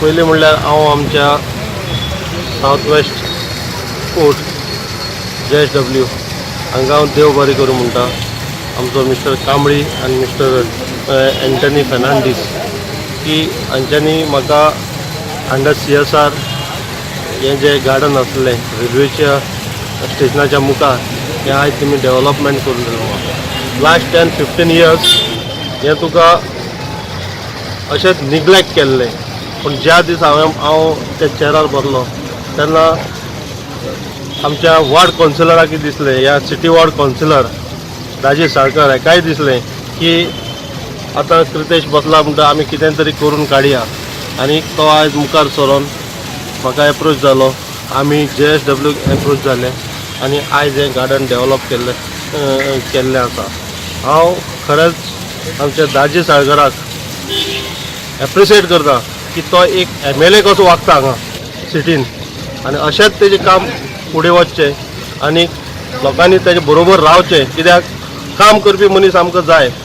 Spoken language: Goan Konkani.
पयलीं म्हणल्यार हांव आमच्या सावथ वेस्ट कोर्ट JSW हांगा हांव देव बरें करूं म्हणटा. आमचो मिस्टर कांबळी आनी मिस्टर एंटनी फेर्नांडीस की हांच्यांनी म्हाका अंडर CSR हें जें गार्डन आसलें रेल्वेच्या स्टेशनाच्या मुखार, हें आयज तुमी डेवलपमेंट करून दिलां म्हाका. लास्ट 10-15 इयर्स हें तुका अशेंच निग्लेक्ट केल्लें, पूण ज्या दीस हांव त्या चेरार बसलो तेन्ना आमच्या वॉर्ड कावन्सिलराक दिसलें, ह्या सिटी वॉर्ड कावन्सिलर दाजी साळकर हेकाय दिसलें की आतां क्रितेश बसला म्हणटा, आमी कितें तरी करून काडया. आनी तो आयज मुखार सरोन म्हाका एप्रोच जालो. आमी JSW approach जाले आनी आयज हें गार्डन डेवलप केल्लें आसा. हांव खरेंच आमच्या दाजी साळकराक एप्रिशिएट करता की तो एक MLA कसो वागता हांगा सिटीन आनी अशेंच तेजें काम फुडें वचचें आनी लोकांनी तेजे बरोबर रावचें, कित्याक काम करपी मनीस आमकां जाय.